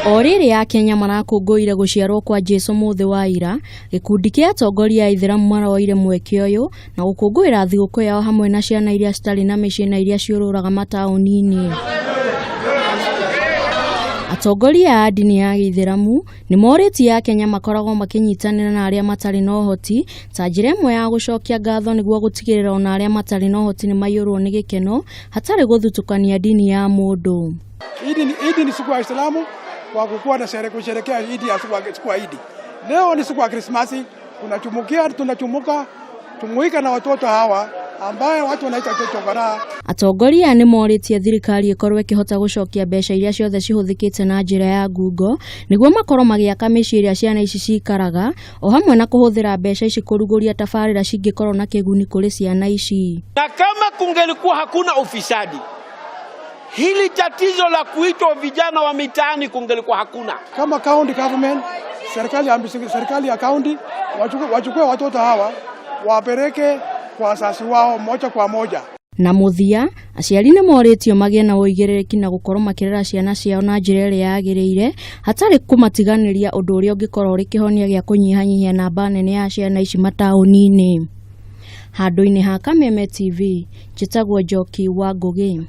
O rĩrĩ Akenya marakũngũĩire gũciarwo kwa Jesũ mũthĩ wa ira, gĩkundi kĩa atongoria a Aithĩramu maroire mweke ũyũ na gũkũngũĩra thigũkũ yao hamwe na ciana iria citarĩ na mĩciĩ na iria ciũrũraga mataũni-inĩ. Atongoria a ndini ya gĩithĩramu nĩ morĩtie Akenya makoragwo makĩnyitanĩra na arĩa matarĩ na ũhoti ta njĩra ĩmwe ya gũcokia ngatho nĩguo gũtigĩrĩra ona arĩa matarĩ na ũhoti nĩ maiyũrwo nĩ gĩkeno hatarĩ gũthutũkania ndini ya mũndũ. Idi ni siku ya Waislamu kwa kukuwa na sherehe kusherehekea Idi ya siku ya Idi. Leo ni siku ya Krismasi, tunachumukia tunachumuka tumuika na watoto hawa ambaye watu wanaita chokoraa. Atongoria aya nĩ morĩtie thirikari ĩkorwo ĩkĩhota gũcokia mbeca iria ciothe cihũthĩkĩte na njĩra ya ngungo nĩguo makorwo magĩaka mĩciĩ ĩrĩa ciana ici cikaraga o hamwe na kũhũthĩra mbeca ici kũrugũria tabarĩra cingĩkorwo na kĩguni kũrĩ ciana ici. Na kama kungelikuwa hakuna ufisadi, hili tatizo la kuitwa vijana wa mitaani kungelikuwa hakuna. Kama county government, serikali ya county wachukue watoto hawa wapeleke kwa wazazi wao moja kwa moja. Na mũthia, aciari nĩ morĩtio magĩe na ũigĩrĩrĩki na gũkorwo makĩrera ciana ciao na njĩra ĩrĩa yagĩrĩire hatarĩ kũmatiganĩria, ũndũ ũrĩa ũngĩkorwo ũrĩ kĩhonia gĩa kũnyihanyihia namba nene ya ciana ici mataũni-inĩ. Handũ-inĩ ha Kameme TV, njĩtagwo Njoki wa Ngũgĩ.